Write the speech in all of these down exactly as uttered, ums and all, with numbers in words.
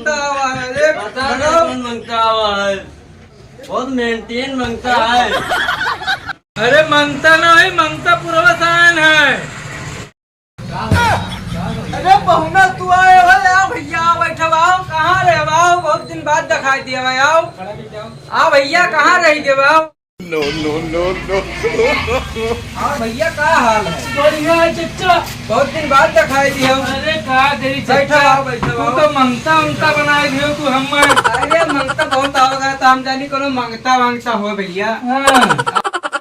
अरे, पता नहीं कौन मंगता हुआ है, बहुत maintain मंगता है। अरे, मंगता ना है, मंगता पुरवा साइन है। अरे पहुना, तू आए हो? आओ भैया, आओ, बैठो, आओ। कहाँ रहे, आओ? बहुत दिन बाद दिखाई दिया भाई, आओ। आओ भैया, कहाँ रह गए, आओ? No, no, no, no। हाँ भैया, का हाल है? बढ़िया है चच्चा। बहुत दिन बाद दिखाई दिया। अरे का करी बैठो, चच्चा, आओ, बैठो, तू आओ। तो मंगता उंगता बनाए दियो तू हम। अरे मंगता बहुत आओ गया, तो हम जानी कोनो मंगता वांगता हो भैया। हाँ।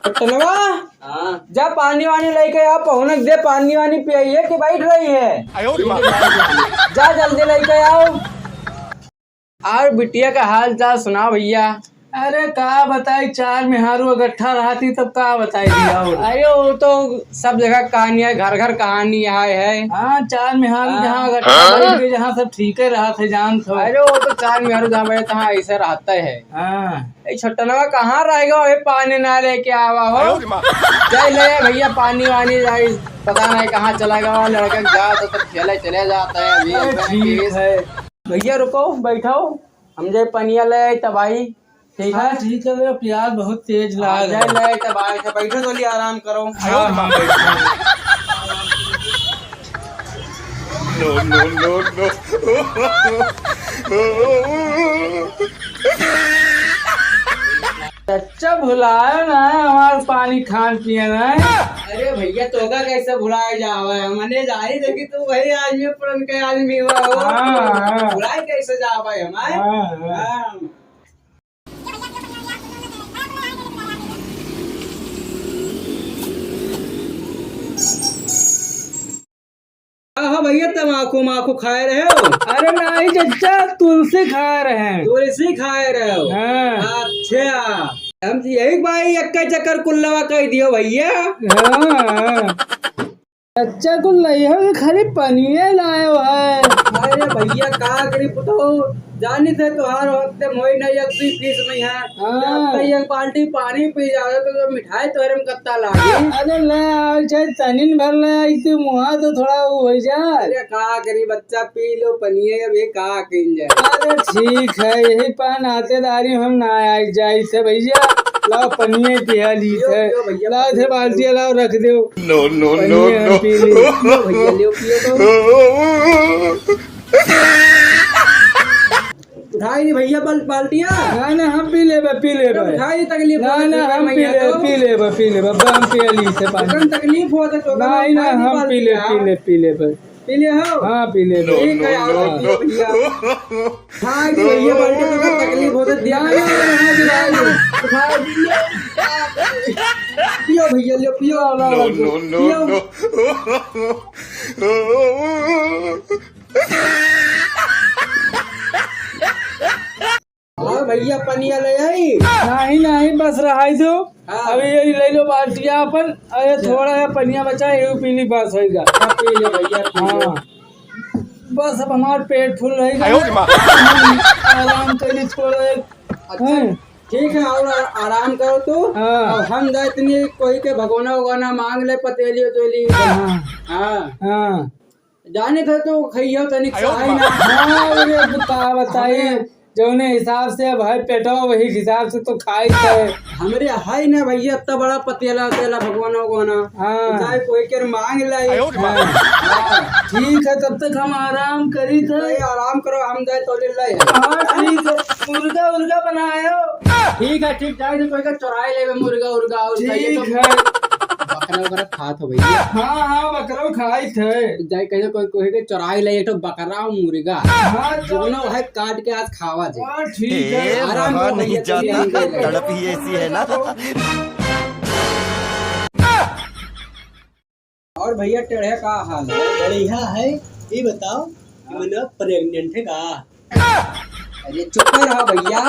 पटलवा, हाँ। जा पानी वानी लेके आ, पहुनक दे पानी वानी पियाइए कि बैठ रही है। आयो रे माँ। जा जल्दी लेके आओ। और बिटिया का हाल चाल सुना भैया। अरे का बताई, चार मेहारू अगट्ठा रहती तब का बताई दिया हो। अरे वो तो सब जगह कहानी है, घर घर कहानी है, है। हाँ, चार मेहारू हाँ। जहाँ अगट्ठा हाँ। बैठ गए, जहाँ सब ठीके रहत है, जान तो। अरे वो तो चार मेहारू जहाँ बैठे तहाँ ऐसे रहता है। हाँ। ए छोटनवा कहाँ रह गयो? ए पानी ना लेके आवा हो। आयो रे माँ। जाए ले भैया पानी वानी जाए, पता नहीं कहाँ चला गया लड़का के, जा तो सब खेले चले जाता है अभी। अरे ठीक है। भैया रुको, बैठो, हम जाए पनिया ले आई तब आई। ठीक है? हाँ, ठीक है, मेरा प्यास बहुत तेज हाँ, लाग जाए है। ले आई तब आई, तो बैठो थोड़ी आराम करो। हाँ, हाँ, बैठो। No, no, no, no। चच्चा भुलायो ना है हमार पानी खान पिए ना है। अरे भैया, तोहका कैसे भुलाए जावे? हमने जानी थे कि तू वही आदमी, पुरन के आदमी हुआ हो। हाँ, हाँ। भुलाए कैसे जावे हमारे? हाँ, हाँ। हाँ। हाँ, हाँ भैया, तमाकू माकू खाए रहे हो? अरे नहीं चच्चा, तुलसी खाए रहे हैं। तुलसी खाए रहे हो? हाँ। अच्छा, हम यही भाई एक चक्कर कुल्लवा कह दियो भैया। हाँ, हाँ। चच्चा कुल नहीं हो, खाली पनिये लायो है। अरे भैया, का करी पुतो, जानी थे तोहार वक्त मोई नहीं, एक दुई पीस में है। हाँ। अब तो एक बाल्टी पानी पी जावे तो, तो मिठाई तोहरे में कत्ता लागे। अरे ले आओ, चाहे तनिन भर ले आई, तू मुहा तो थोड़ा वो हो जा। अरे का करी बच्चा, पी लो पनिये, अब ये का कइल जाए। अरे ठीक है, यही पर नातेदारी हम ना आई जाई थे भैया। लाओ पनिये पिया ली पियो, थे। पियो भैया, लाओ थे पियो, बाल्टी पियो। लाओ रख दो। No, no, no, पनिये हम no। पी ली। पियो भैया, लियो, पियो तो। उठाई नहीं भैया, बल-, बाल्टिया। ना, ना, हम पी लेबे, पी लेबे। उठाई नहीं, तकलीफ ना, होता ना, है, हम पी भैया ले, तो। पी लेबे, पी लेबे, अब हम पी ली से पानी। एकदम तकलीफ होता तो ना, ना, उठाई नहीं हम पी ले, बाल्टिया। पी ले, पी लेबे। पी ले हो? हाँ, पी लेबे। ठीक है, आओ, no, no, पियो भैया। उठाई नहीं भैया, बाल्टी तो का तकलीफ होता, दिया ना, ना, ना, ना, ना, ना, उठाई नहीं। पियो भैया, लियो, पियो। No, no, no, पियो। No। हाँ भैया, पनिया ले आई? नहीं, नहीं, बस रहाई दो। हाँ। अभी यही ले लो बाल्टिया अपन, अरे अच्छा। थोड़ा सा पनिया बचा, ये पी ली, बस होइगा। हाँ, पी ले भैया, पी ले। हाँ। बस अब हमार पेट फुल रहेगा। आयो रे माँ। हम आराम कर ली थोड़ा एक। अच्छा, हैं? ठीक है, और आ-, आराम करो तू। हाँ। और हम जाए इतनी कोई के भगोना उगोना मांग ले, पतेली उतेली। हाँ। हाँ। हाँ। जाने थे तो खइयो तनिक आयो साई माँ। ना। हाँ, अरे, अब का बताई, हमें जौने हिसाब से अब है पेटवा, वही हिसाब से तो खाई थे। हमरे है ना भैया, इतना बड़ा पतेला उतेला, भगोना उगोना। हाँ। जाए कोई के मांग लाई। आयो माँ। हाँ। ठीक है, तब तक हम आराम करी थे। भाई, आराम करो, हम जाए तो ले लाई। हाँ, ठीक है, मुर्गा उर्गा बनायो। ठीक है, ठीक, जाए तो कोई का चुराए लेबे मुर्गा उर्गा और ठीक है। बकरा उकरा खात हो भैया। हाँ, हाँ, बकरा खाई थे। जाए कहे कोई, कोई के चुराई ले एक ठो बकरा और मुर्गा। हाँ, तो दोनों है काट के आज खावा जे। हाँ, ठीक है। ए, आराम रहा हो नहीं भैया, जाता, चलिए, तड़प ही ऐसी है ना। और भैया टेढ़े का हाल है? बढ़िया है। ये बताओ कि मतलब pregnant है का? अरे चुप रहा भैया,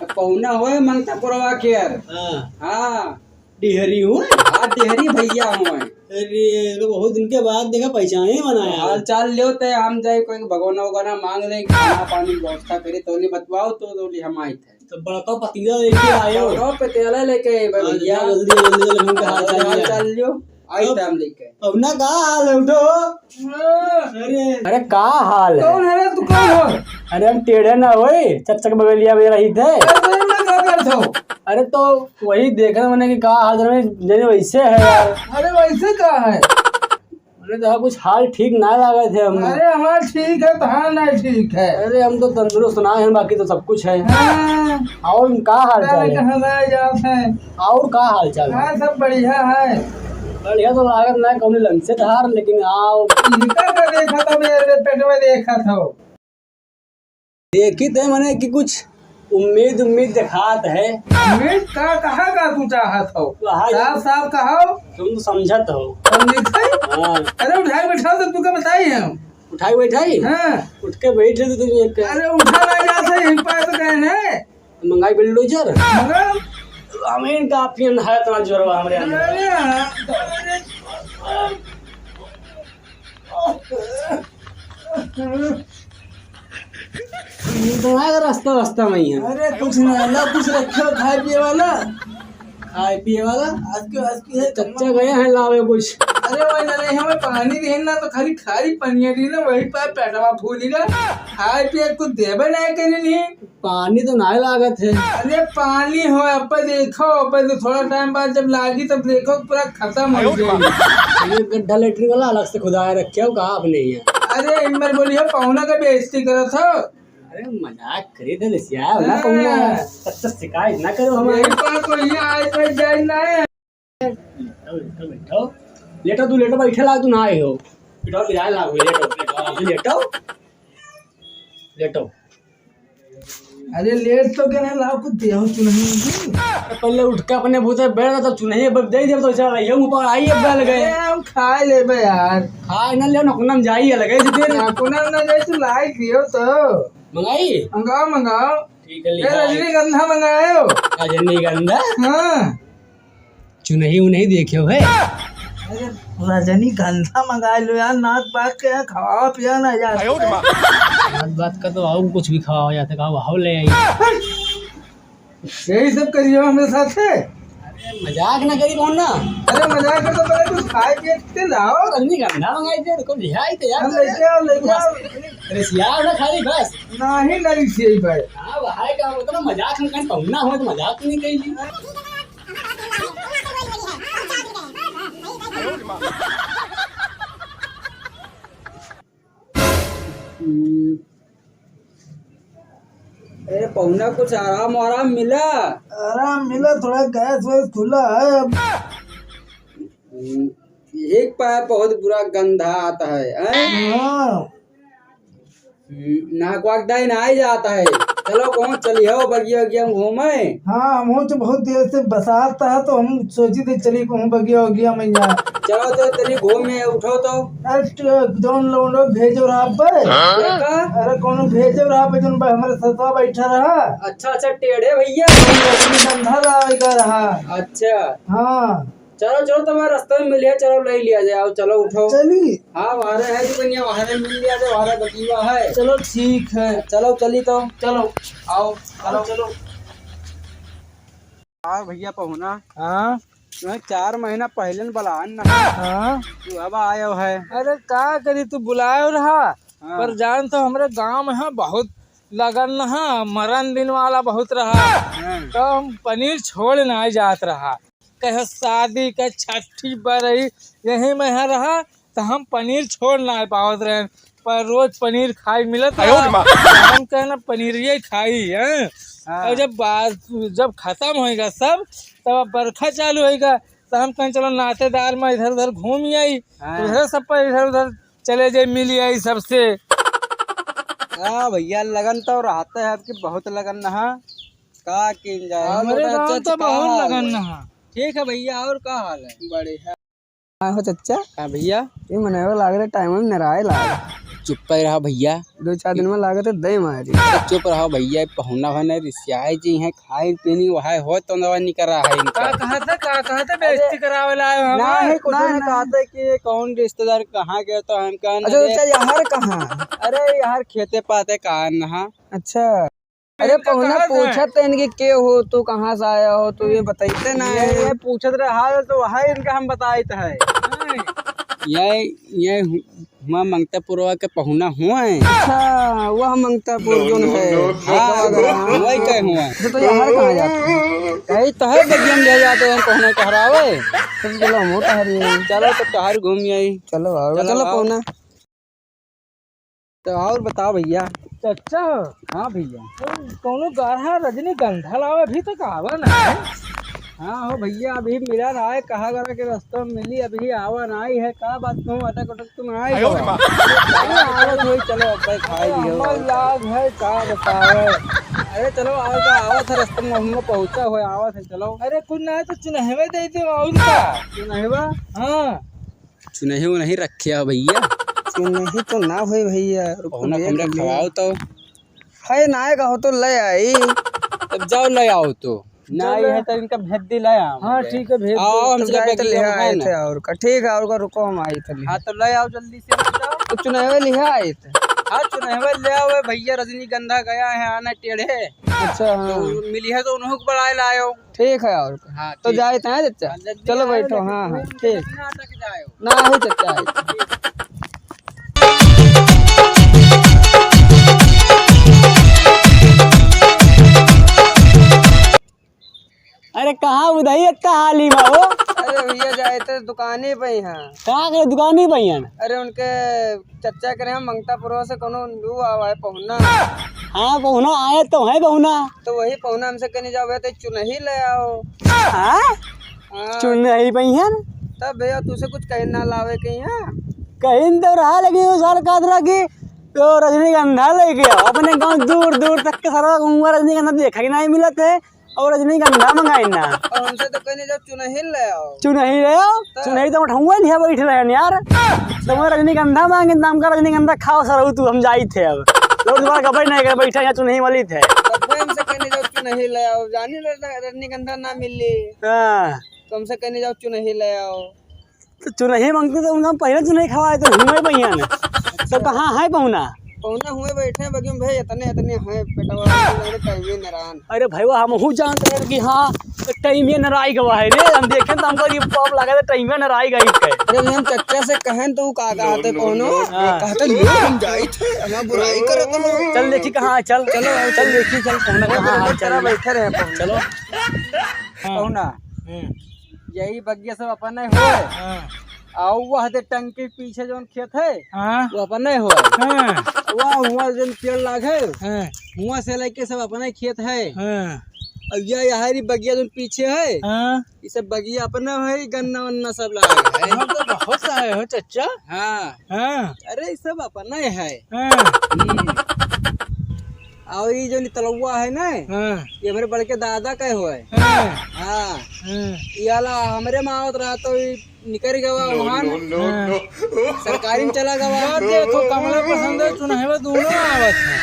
अब पौना होए मंगता पुरवा केर। हाँ। हाँ। डिहरी हुए? हाँ, डिहरी भैया हुए। अरे, तो बहुत दिन के बाद देखा, पहचाने ही बनाया। हाल चाल लियो ते, हम जाए कोई भगोना उगोना मांग ले, खाना पानी व्यवस्था करे, तो नहीं बतवाओ तो, तो नहीं हम आए थे। तो बड़का पतीला लेके आयो। बड़का पतीला लेके आए बे हाँ, भैया। जल्दी, जल्दी, जल्दी, हमके हाल चाल हाल लिया। चाल लियो। आई अब टाइम लेके। अब ना का हाल है, उठो। अरे। अरे का हाल है? कौन है रे तू, कौन हो? अरे हम टेढ़े ना होए, चच्चा के बगलिया में रही थे। अरे मैं का करत हो? अरे तो वही देख रहे मैंने कि का हाल है, जैसे वैसे है यार। अरे वैसे का है? अरे तो कुछ हाल ठीक ना लागत है हमें। अरे हमार ठीक है, तहार ना ठीक है। अरे हम तो तंदुरुस्त ना है, बाकी तो सब कुछ है। हाँ। और का हाल चाल है? कहाँ रह जात है? और का हाल चाल है? हाँ, सब बढ़िया है। बढ़िया तो लागत ना कौनो लंग से धार, लेकिन आओ। इनका का देखत हो, मेरे पेट में देखत हो। देखी थे मने कि कुछ उम्मीद, उम्मीद देखात है। उम्मीद का, कहाँ का तू चाहत हो? कहाँ साफ, साफ कहो। तुम तो समझत हो। समझत है? हाँ। अरे उठाई बैठाओ तो तुका बताई हम। उठाई बैठाई? हाँ। उठ के बैठ रहे तो तुम एक अरे उठा ना जात है, यहीं पास तो गए हैं। मंगाई bulldozer? मंगा। अमीन का अफीन है इतना जोरवा हमरे अंदर। अरे हाँ, अरे। ये तो आएगा रास्ता, रास्ता में ही है। अरे कुछ ना, ना कुछ रखे हो खाए पिए वाला? खाए पिए वाला? आज के, आज की है कच्चा गया है लावे कुछ। अरे वही ना, नहीं, हमें पानी देना तो खाली खाली पनिया दी ना, वही पर पेटवा फूलेगा। खाए पिए कुछ देबे नहीं करी नहीं। पानी तो नाय लागत है। अरे पानी हो, अब देखो, अब तो थोड़ा टाइम बाद जब लागी तब देखो पूरा खत्म हो जाएगी। ये गड्ढा लेटरिन वाला अलग से खुदाए रखे हो का आपने ये? अरे इमर बोली हो, पहुना का बेइज्जती करत हो। अरे मजाक करी थे, लसिया ना हाँ। पहुना। अच्छा शिकायत ना करो हमारे। यही बात तो यहाँ आए तो जाए ना है। लेटो, लेटो, लेटो, तू लेटो, बैठे लाग, तू ना आए हो। बैठो, बिराए लाग, लेटो, लेटो, अभी लेटो। लेटो। अरे लेट तो के ना लाओ, कुछ देहो चुनही नहीं। तो पहले उठ के अपने भूते बैठ जा, तो चुनही अब दे दे, तो चल रही है, ऊपर आई अब डाल गए। अरे हम खाए लेबे यार। खाए ना ले, नकुनम जाई अलग है फिर। नकुनम ना जाई, तू लाई दियो तो। मंगाई? मंगाओ, मंगाओ। ठीक है, ए, लिया। रजनीगंधा मंगायो। रजनीगंधा? हाँ। चुनही उनही देखे हो है? अरे, रजनीगंधा मंगा लो यार, नाथ बाग के यहाँ खावा पिया ना यार। आयो रे माँ। नाथ बाग का तो आओ कुछ भी खावा जाता, कहा आओ ले आई। यही सब करियो हमरे साथे। अरे, मजाक ना करी कौन ना। अरे, मजाक कर तो पहले कुछ खाए पिए के लाओ। रजनीगंधा मंगाई दे, रुको, ले आई तो यार। हम लेके आओ, लेके आओ। अरे, सियार ना खाली बस। नाही, नाही, सियाई भाई। हाँ, भाई का मतलब मजाक में कहीं पहुंचना हो तो मजाक नहीं कही। हम्म। ए, पहुना कुछ आराम वाराम मिला? आराम मिला, थोड़ा गैस वैस खुला है अब। हम्म, एक पाए बहुत बुरा गंधा आता है, हैं? हाँ। हम्म, नाक वाक दाई ना आई जाता है। चलो, कहूँ चली हो, बगिया, बगिया में घूमे। हाँ, हम तो बहुत देर से बसात था, तो हम सोची थे चली कहूँ बगिया, बगिया में जा। चलो तो तनी घूमे, उठो तो। अरे, ट-, जौन लोग भेजो रहा पर। हाँ? अरे, कौनो भेजो रहा पर, जौन बा-, हमारे सतवा बैठा रहा। अच्छा, अच्छा, टेढ़े भैया। बंधा लावे का रहा। अच्छा। हाँ। चलो, चलो, तुम्हारे रास्ते में मिलिया, चलो, ले लिया जाए, आओ, चलो, उठो। चली। हाँ, बाहर है जी, बढ़िया, बाहर मिल लिया जाए, बाहर बगिया है। चलो, ठीक है। चलो, चली तो। चलो। आओ, चलो, चलो। हाँ, भैया पहुना। हाँ? मैं चार महीना पहले न बलान ना। हाँ? तू अब आयो है। अरे, का करी, तू बुलायो रहा, हाँ। पर जान तो हमरे गाँव में है बहुत लगन ना, मरन दिन वाला बहुत रहा। हाँ। तो हम पनीर छोड़ ना जात रहा। कहे शादी के छठी बरई यही में है रहा, तो हम पनीर छोड़ ना पावत रहे, पर रोज पनीर खाई मिलत आयो रे रहा। माँ। हम कहना पनीरिये खाई, हैं? हाँ। और जब बात, जब खत्म होएगा सब, तब अब बरखा चालू होएगा, तो हम कहें चलो नातेदार में इधर उधर घूम आई, हाँ। तो इधर सब पर इधर उधर चले जाए, मिल आई सबसे। हाँ भैया, लगन तो रहते है आपकी बहुत लगन नहा, का किन जाए। हमरे गाँव तो बहुत लगन नहा। ठीक है भैया, और का हाल है? बढ़िया। हाँ हो चच्चा। हाँ भैया। ये मनवा लाग रहे टाइम में नराए लाग। चुप पे रहा भैया। दो चार दिन में लागत है दे मारी। अरे चुप रहा भैया, पहुना होने रिसियाए जी हैं, खाए पीनी वहाए हो तो नवा निकल रहा है इनका। का कहा था, का कहा था, बेइज्जती करावे लाए हो ना, हमार? नहीं, कुछ ना, नहीं ना। कहा था कि कौन रिश्तेदार कहाँ गए तो हम कहा अच्छा, ना रे। चच्चा, यार कहाँ? अरे यार खेते पाते कहाँ नहा। अच्छा। अरे इनका पहुना कहाँ से है? पूछत है इनके के हो तू, कहाँ से आया हो तू, ये बताइते ना ये, है। ये पूछत रहे हाल तो वहाँ इनका हम बताइत है। यही, यही हु-, हुआ मंगतापुरवा के पहुना हुआ है। अच्छा, वह मंगतापुर जोन है। हाँ, वही कहे हुआ है। तो, तो यहाँ कहाँ जाते हैं? यही तो है, बगिया में ले जाते हैं पहुना टहरावे। चलो, चलो, हम टहरी। चलो, तो टहर घूम आई। चलो, आओ, चलो, चलो, आओ। पहुना। तो और बताओ भैया। चच्चा। हाँ भैया। कौनो गाढ़ा रजनीगंधा लावे, अभी तक आवा ना है। हाँ हो भैया, अभी मिला ना है, कहा गरा के रास्ता में मिली, अभी आवा ना आई है। का बात कहूँ, अटक अटक तुम आई आयो हो। रे माँ। अरे आवत होई, चलो अब भाई खाई लियो। हमर लाग है, का बतावे। अरे चलो, आओ का, आवत है, रास्ता में हम पहुँचा हो, आवत है, चलो। अरे कुछ ना है तो चुनहवे दे दे, और का? चुनहवा? हाँ। चुनही उनही रखे हो भैया? चुनही तो ना होई भैया, रुको, पहुना देख पहुना लिए। खवाओ तो। है ना, आएगा हो तो ले आई। तब जाओ ले आओ तो। ना चलो। आई है तो इनका भेज दी, ले आओ हाँ, मुझे। ठीक है, भेज आओ, दो। हम तब चला जाए तो बगिया ले में है आए ना। थे और का। ठीक है, और का रुको, हम आई थे ले। हाँ, तो ले आओ जल्दी से, ले जाओ। तो चुनहवे ले आए थे। हाँ, चुनहवे ले आओ, ए भैया, रजनीगंधा गया है आना टेढ़े। अच्छा, हाँ। तो मिली है तो उन्हों को बुलाए लाओ। ठीक है, और का। हाँ, तो ठीक। जाए थे, हाँ, चच्चा? हाँ, जल्दी चलो, आओ, बैठो, लेकिन हाँ, हाँ, कोई ठीक। ना अटक जाओ। ना हो, चच्चा, आए। अरे, कहाँ उधई इतना हाली में हो? अरे भैया, जाए थे दुकाने पे ही हैं। कहाँ के दुकाने पे ही हैं? अरे, उनके चच्चा के रहे मंगतापुरवा से कोनो लू आवा है पहुना। हाँ, पहुना आए तो है पहुना। तो वही पहुना हमसे कहने जाओ भैया, तो चुनही ले आओ। हाँ? हाँ। चुनही पइहन? तब भैया, तुसे कुछ कहीं ना लावे के यहाँ? कहीं तो रहा, लेकिन वो सार कहत रहा कि तो रजनीगंधा लेके आओ। अपने गाँव दूर दूर तक के सारा घूमा, रजनीगंधा देखा कि नहीं मिलत है। और रजनीगंधा मंगाई ना। और हमसे तो कहने जाओ चुनही ले आओ। चुनही ले आओ? तो चुनही तो मठौआ लिया बैठ रहे हैं यार। तुम रजनीगंधा मांगे, नाम का रजनीगंधा खाओ सरऊ तू, हम जाई थे अब। लोग तुम्हारा गबई नहीं कर बैठा, यहाँ चुनही वाली थे। तब हमसे कहने जाओ चुनही ले आओ, जानी ले रजनीगंधा ना मिली। हाँ। तो हमसे कहने जाओ चुनही ले आओ। तो चुनही मांगते तो उनका पहले चुनही खवाए तो हुए भैया ने। तो कहाँ है पहुना? पहुना हुए बैठे हैं बगिया में भाई, इतने, इतने हैं पेटवा, टाइम ही नरान। अरे भैया, हम हूँ जानते हैं कि हाँ, टाइम ये नराई गवा है रे। हम देखें तो हमको ये पाप लगा था, टाइम ये नराई गई है। अरे हम चच्चा से कहें तो का कहते पहुनो? हाँ। कहते लोग हम जाई थे, हमार बुराई करत लोग। चल देखी कहाँ है, चल। चलो, चल देखी, चल पहुना कहाँ है, चल। बैठे रहे पहुना। चलो। हाँ। पहुना। हम्म। यही बगिया सब अपने होए। हाँ। आउ वह दे टंकी के पीछे जौन खेत है, हाँ। वो अपने होए। हाँ। वह हुआ जौन पेड़ लाग है, हाँ। हुआ से लेके सब अपने खेत है। हाँ। अब यह यहाँ री बगिया जौन पीछे है, हाँ। ये सब बगिया अपना है, गन्ना वन्ना सब लाग है। हाँ, तो बहुत सारे हो चच्चा। हाँ। हाँ। अरे, ये सब अपना ही है। हाँ। हम्म। और ये जो नितलौआ है ना, हाँ। ये मेरे बड़के दादा का हुआ है। हाँ। हाँ। हाँ। ये वाला हमरे में आवत रहा तो ये निकल गवा वहाँ। हाँ। सरकारी में चला गवा। यार देखो, कमला पसंद है, चुनाव दोनों आवत है।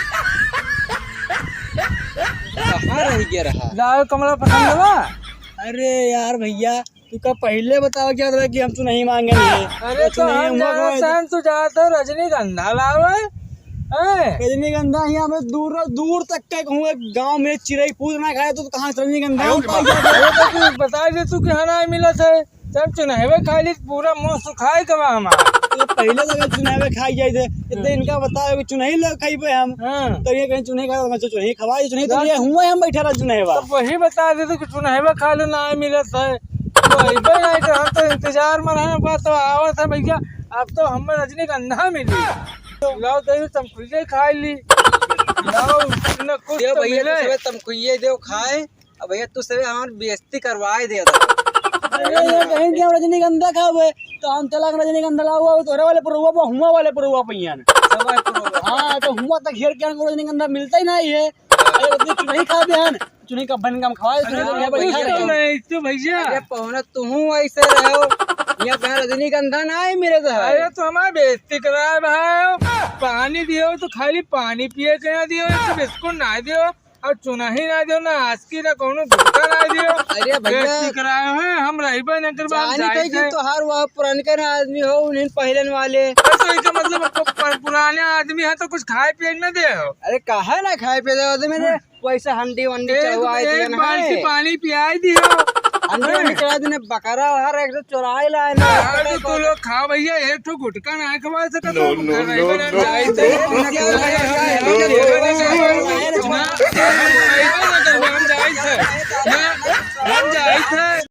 कहाँ रह गया रहा? जाओ, कमला पसंद बा। अरे यार भैया, तू का पहिले बतावा क्या था कि हम चुनही मांगे नहीं? अरे तो चुनही हम हुआ जाना कौन? चाहन, तू जाता रजनीगंधा लावे, हैं? रजनीगंधा यहाँ पे दूर, दूर तक के कहूँ, एक गाँव में चिरई पूत ना खाए तो कहाँ से रजनीगंधा हम पाई जाते? अरे तो तू बता दे तू कि हाँ ना मिलत है, जब चुनहवे खाई ली तो पूरा मुंह सुखाई गवा हमारा। तो पहिले तो अगर चुनहवे खाई जाए थे, इतने इनका बताओ कि चुनही लोग खाई पे हम। हाँ। तो ये कहीं चुनही खा, तो चुनही खवाई, चुनही तो ये हुआ हम बैठे रह चुनहवा। तो वही बता दे तू कि चुनहवा खा लो ना मिलत है। तो अइबे नहीं तो हम तो इंतजार में रहे, बा तो आवत है भैया, अब तो हमें रजनीगंधा मिली। तो लाओ दे तमखुइये खाई ली। लाओ, न कुछ देव तो भैया, मिले। तो सबे तमखुइये देव खाए। अब भैया, तू सबे हमार बेइज्जती करवाए दे। अरे, ये कहीं के हम रजनीगंधा खावे, तो हम चला के रजनीगंधा लाओ, तोरे वाले पुरवा पर, हुआ वाले पुरवा पहिया ने। सब वाले पुरवा। हाँ, तो हुआ तक घेर के हमको रजनीगंधा मिलता ही नहीं है। अरे, वो चुनही खा दे हन। चुनही का बन गम खवाए, चुनही तो यहाँ बैठा रहे। नहीं, तू भैया। अरे पहुना, तुहूँ ऐसे रहो। यहाँ पे रजनीगंधा ना है मेरे घर। अरे तो हमारे बेइज्जती कराए भाई। पानी दियो तो खाली पानी पिए के ना दियो, एक बिस्कुट ना दियो, और चुनही ना दियो, ना आसकी, ना कौनो गुटखा ना दियो। अरे भैया। बेइज्जती कराए हैं, हम रहिबे न करबे, हम जानी जाए कहीं कि थे। तोहार वह पुरानके ना आदमी हो, उन्हें पहलन वाले। अरे तो इसका मतलब प-, प-, पुराने आदमी है तो कुछ खाए पिए न दे हो। अरे कहा ना खाए पिए दे आदमी ने? हाँ। वैसे हंडी वंडी एक, चढ़वाए एक दिया ना बाल्टी है। पानी पियाई दियो। अंदर निकला देने बकरा हर एक तो चुराई लाए ना। अरे तो तू लोग खा भैया, एक ठो गुटखा ना खवा सके तो नो, नो, नो, नो। जाए थे। हम जाए थे। हम जाए थे।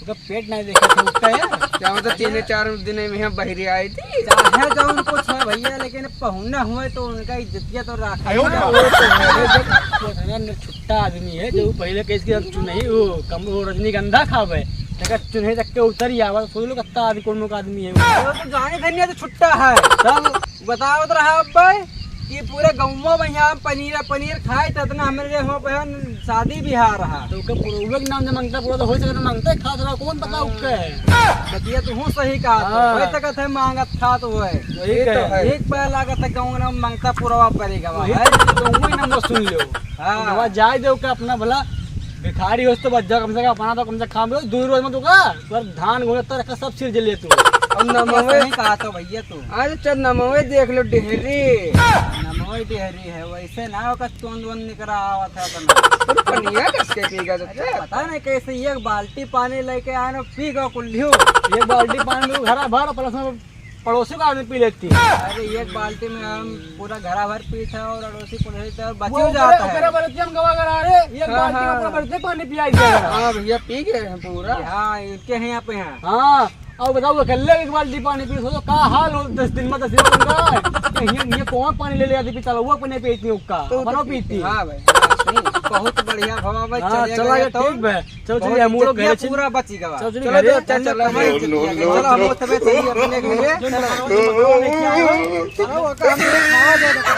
ओकर पेट नहीं देखे थे उसका यार। क्या होता, तीन चार दिन में यहाँ बहरी आई थी। चाहे जौन कुछ है भैया, लेकिन पहुना हुए तो उनका इज्जतिया तो रखा। आयो ना, ना। वो तो है, जब वो है ना, छुट्टा आदमी है, जो पहले केस के हम चुनही, वो कम, वो रजनीगंधा खावे, तक चुनही तक के उतर ही आवा, तो सोच लो कितना आदमी, कौन लोग आदमी है। वो तो जाने धनिया तो छुट्टा है। तब बतावत रहा अब्बे कि पूरे गौवा में यहाँ पनीर, पनीर खाए, त इतना हमरे हो पे शादी बियाह रहा। तो ओके पुरौवे के नाम से मांगता पूरा तो हो सकता, मांगते खात रहा, कौन पता ओके। बतिया तू हूँ सही कहा तो, हाँ। हो सकत है मांगत खात होए। वही तो है। एक पे लागत है गाँव में मांगता पुरवा पड़ेगा, वही है। तो, तो वही नंबर सुन लो। हाँ। अब जाए दे ओके अपना भला भिखारी होस तो बच जा, कम से कम अपना तो कम से कम खाम लो, दो रोज मत होगा, पर धान गोले तो रखा सब सिर जले तू। अब नमवे सही कहा तो भैया तू। अरे चल नमवे देख लो डेहरी। नमवे डेहरी है, वैसे ना ओकर तोंद वोंद निकरा आवत है अपना। अरे पनिया कस के पीगा तो? अरे पता नहीं कैसे एक बाल्टी पानी लेके आए ना, पी गो कुल्हियो। एक बाल्टी पानी में घरा भर, प्लस में पड़ोसी का आदमी पी लेती है। अरे एक बाल्टी में हम पूरा घरा भर पी था और अड़ोसी पड़ोसी था और बची वो जाता ओकरे, है। ओकरे बरतिया में गवा करा रे, एक हाँ, बाल्टी में हाँ। पूरा बरतिया पानी पिया दिया करा। हाँ भैया पी गए हैं पूरा। हाँ इनके हैं यहाँ पे हैं। हाँ। अब बताओ अकेले एक बाल्टी पानी पी, सोचो का हाल हो दस दिन में, दस दिन में उनका। ये, ये कौन पानी ले ले आती पी, तलवा पानी पीती हूँ का, तो अपना तो पीती। हाँ भाई, हाँ, सही। बहुत बढ़िया भवा भाई, हाँ, चलिए चला गए गया तो। ठीक भाई। चलो, बहुत चलिए, हम लोग इज्जतिया घरे चल-, पूरा बची गवा। चलो, चलिए, चलो, घरे। अच्छा, चलो, चलो, हमारी चलो, इज्जतिया चलो, गई। चलो, हम लोग चलिए अपने घरे। चलो, चलो, हम लोग खावा जाए, चलो।